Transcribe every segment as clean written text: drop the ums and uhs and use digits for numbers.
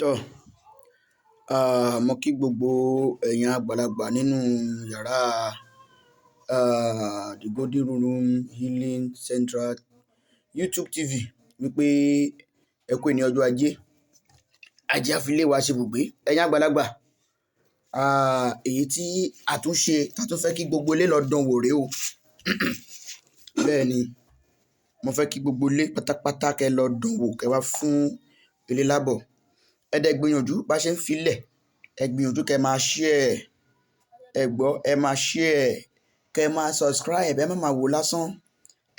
Tọ́, mo kí gbogbo ẹ̀yin àgbàlagbà nínú yàrá, The Golden Room Healing Central YouTube TV wípé ẹ kú òní ọjọ́ ajé. Ajé á fi ilé wa ṣe ibùgbé. Ẹ̀yin àgbàlagbà, èyí tí a tún ṣe, ta tún fẹ́ kí gbogbo ilé lọ dán wò rè o. Bẹ́ẹ̀ ni, mo fẹ́ kí gbogbo ilé pátápátá kẹ lọ dán wò, kẹ wá fún ilé lábọ̀. Ẹ dẹ̀ gbìyànjú bá ṣe ń filẹ̀, ẹ gbìyànjú kẹ máa share, ẹ gbọ́, ẹ máa share, kẹ máa subscribe, ẹ má máa wò lásán.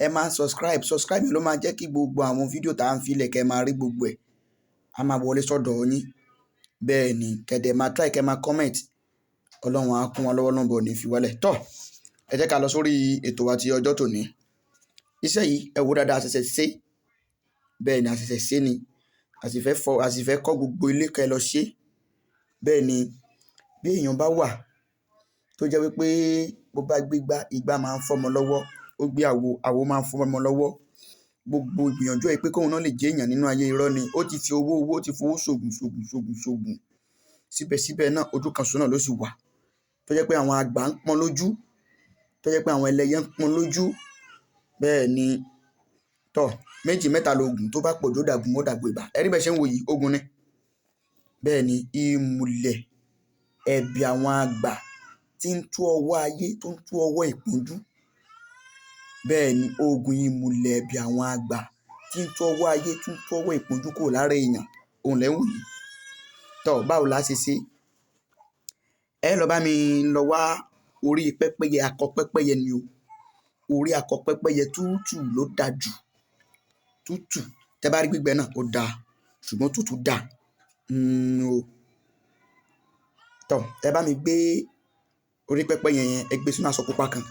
Ẹ máa subscribe, subscribe ló máa jẹ́ kí gbogbo àwọn fídíò tá à ń filẹ̀ kẹ máa rí gbogbo ẹ̀. A máa wọlé sọ́dọ̀ yín. Bẹ́ẹ̀ ni, kẹ dẹ̀ máa try kẹ máa comment. Ọlọ́run á kún wa lọ́wọ́ náà bọ̀ ní fi wálẹ̀. Tọ́, ẹ jẹ́ ká lọ sórí ètò wa ti ọjọ́ tòní. Iṣẹ́ yìí, ẹ wò dáadáa, a ṣẹ̀ṣẹ̀ ṣe. Bẹ́ẹ̀ ni, a ṣẹ̀ṣẹ̀ ṣe ni. A sì fẹ́ fọ, a sì fẹ́ kọ́ gbogbo ilé kẹ lọ ṣe. Bẹ́ẹ̀ ni, bí èèyàn bá wà tó jẹ́ wípé bó bá gbé igbá, igbá máa ń fọ́mọ lọ́wọ́. Ó gbé àwo, àwo máa ń fọ́mọ lọ́wọ́. Gbogbo ìgbìyànjú ẹ pé kóun náà lè jẹ́ èèyàn nínú ayé irọ́ ni. Ó ti fi owó owó, ó ti fowó ṣògùn ṣògùn ṣògùn ṣògùn. Síbẹ̀síbẹ̀ náà, ojú kan ṣoṣo náà ló sì wà. Tó jẹ́ pé àwọn àgbà ń pọ́n lójú. Tó jẹ́ pé àwọn ẹlẹ́yẹ ń pọ́n lójú. Bẹ́ẹ̀ ni. Tọ́, méjì mẹ́ta lògùn tó bá pọ̀jù ó dàgún, ó dàgbo ìbà. Ẹ rí bẹ́ẹ̀ ṣe ń wò yìí, ogun ni. Bẹ́ẹ̀ ni, ìmùlẹ̀ ẹ̀bì àwọn àgbà tí ń tú ọwọ́ ayé, tó ń tú ọwọ́ ìpọ́njú. Bẹ́ẹ̀ ni, ogun ìmùlẹ̀ ẹ̀bì àwọn àgbà tí ń tú ọwọ́ ayé, tí ń tú ọwọ́ ìpọ́njú kúrò lára èèyàn. Òun lẹ̀ ń wò yìí. Tọ́, báwo la ṣe ṣe? Ẹ lọ bá mi lọ wá orí pẹ́pẹ́yẹ, akọ pẹ́pẹ́yẹ ni o. Orí akọ pẹ́pẹ́yẹ tútù ló da jù. Tútù. Tẹ bá rí gbígbẹ náà, ó da. Ṣùgbọ́n tútù da. O. Tọ́, ẹ bá mi gbé orí pẹ́pẹ́yẹ yẹn, ẹ gbé sínú aṣọ pupa kan.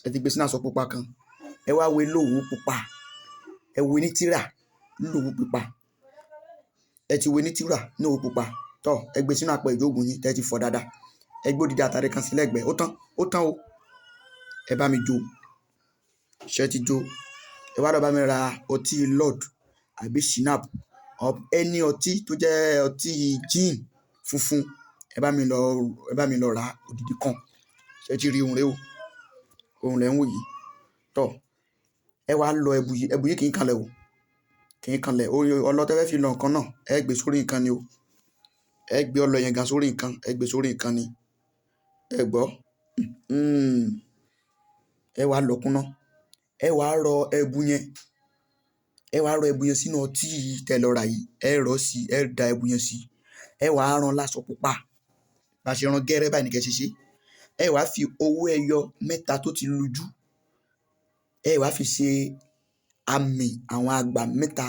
Ẹ ti gbé sínú aṣọ pupa kan. Ẹ wá wé lówú pupa. Ẹ wé ní tírà lówú pupa. Ẹ ti wé ní tírà ní òwú pupa. Tọ́, ẹ gbé sínú apẹ ìjóògùn yín tẹ́ ti fọ̀ dáadáa. Ẹ gbé odidi àtàrí kan sí lẹ́gbẹ̀ẹ́. Ó tán, ó tán o. Ẹ bá mi jó. Ṣé ti jó? Ẹ wá lọ bá mi ra ọtí Lord àbí Shinap or any ọtí tó jẹ́ ọtí gin funfun. Ẹ bá mi lọ, ẹ bá mi lọ ra odidi kan. Ṣé ti rí ohun rẹ o? Ohun lẹ̀ ń wò yìí. Tọ́, ẹ wá lọ ẹbu yìí, ẹbu yìí kì í kanlẹ̀ o. Kì í kanlẹ̀. Ọlọ tẹ́ fẹ́ fi lọ nǹkan náà, ẹ gbé sórí nǹkan ni o. Ẹ gbé ọlọ yẹn gan sórí nǹkan, ẹ gbé sórí nǹkan ni. Ẹ gbọ́. Ẹ wá lọ kúnná. Ẹ wá rọ ẹbu yẹn. Ẹ wá rọ ẹbu yẹn sínú ọtí tẹ́ lọ rà yìí. Ẹ rọ sí, ẹ da ẹbu yẹn sí. Ẹ wá rán láṣọ pupa. Bá ṣe rán gẹ́rẹ́ báyìí ní kí ẹ ṣe ṣe. Ẹ wá fi owó ẹyọ mẹ́ta tó ti lújú. Ẹ wá fi ṣe àmì àwọn àgbà mẹ́ta.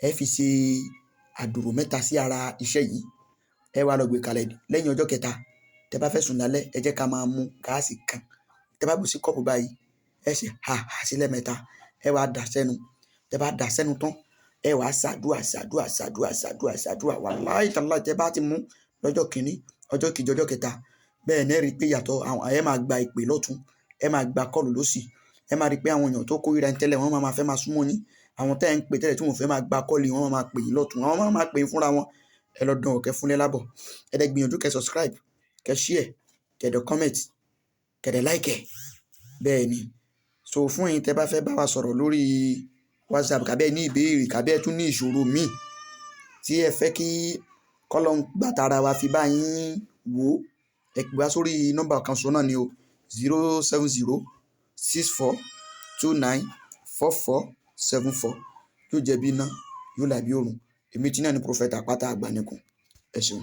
Ẹ fi ṣe àdùrò mẹ́ta sí ara iṣẹ́ yìí. Ẹ wá lọ gbé kalẹ̀ lẹ́yìn ọjọ́ kẹta. Tẹ bá fẹ́ sùn lálẹ́, ẹ jẹ́ ká máa mú gáàsì kan. Tẹ bá bù sí kọ́ọ̀pù báyìí, ẹ ṣe ha ha sílẹ̀ mẹ́ta. Ẹ wá dà sẹ́nu. Tẹ bá dà sẹ́nu tán, ẹ wá ṣàdúà ṣàdúà ṣàdúà ṣàdúà ṣàdúà. Wàláì tàláì tẹ bá ti mú lọ́jọ́ kìíní, ọjọ́ kejì, ọjọ́ kẹta. Bẹ́ẹ̀ ni ẹ rí pé ìyàtọ̀ àwọn, ẹ máa gba ìpè lọ́tùn. Ẹ máa gba kọ́ọ̀lù lósì. Ẹ máa rí pé àwọn èèyàn tó kórìíra yín tẹ́lẹ̀, wọ́n máa ma fẹ́ máa súnmọ́ yín. Àwọn tẹ́ ẹ ń pè tẹ́lẹ̀ tí wọ́n fẹ́ máa gba kọ́ọ̀lù, wọ́n máa ma pè yín lọ́tùn. Àwọn máa ma pè yín fúnra wọn. Ẹ lọ dán wò kẹ fúnlé lábọ̀. Ẹ dẹ̀ gbìyànjú kẹ subscribe, kẹ share, kẹ dẹ̀ comment, kẹ dẹ̀ like ẹ. Bẹ́ẹ̀ ni. So fún ẹ̀yin tẹ́ bá fẹ́ bá wa sọ̀rọ̀ lórí WhatsApp, kàbí ẹ ní ìbéèrè, kàbí ẹ tún ní ìṣòro míì tí ẹ fẹ́ kí kọ́lọ́n gbà tara wa fi bá yín wò, ẹ pè wá sórí nọ́mbà kan ṣoṣo náà ni o. 07064294474. Yóò jẹ́ bí iná, yóò là bí òrùn. Èmi tí náà ni Prophet Àpáta Àgbàníkun. Ẹ ṣeun.